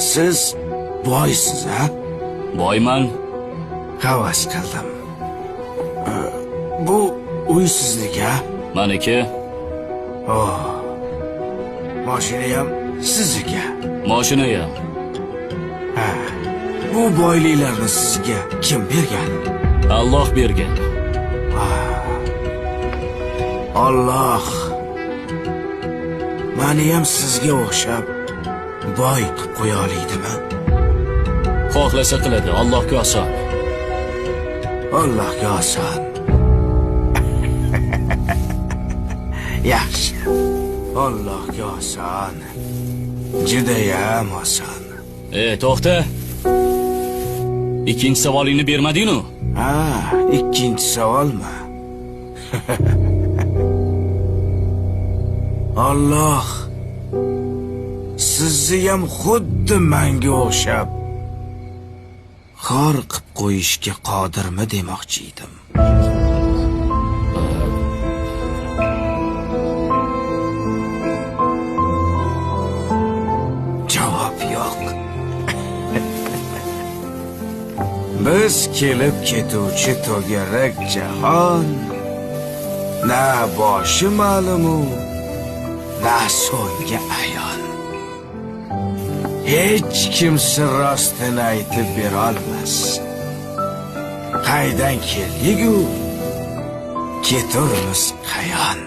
Siz boysiz, a? Boyman. Havas qildim. Bu uy sizniki, a? Maniki. Oh. Mashinayam sizniki. Mashinayam. Ha. Bu boyliklarni sizga kim bergan? Alloh bergan. Alloh meniyam sizga o'xshab boy qilib qo'ya olaydimi? Xohlasa qiladi, Allohga oson. Allohga oson. Yaxshi. Allohga oson. Judayam oson. To'xta. Ikkinchi savolingni bermading-u. Ha, ikkinchi savolmi? Alloh sizni ham xuddi menga o'xshab xor qilib qo'yishga qodirmi demoqchi edim. Javob yo'q. Biz kelib ketuvchi to'garak jahon, na boshi ma'lumu, na so'nggi ayon. Hech kimsa rostini aytib berolmas. Qaydan keldik-u, keturmiz qayon.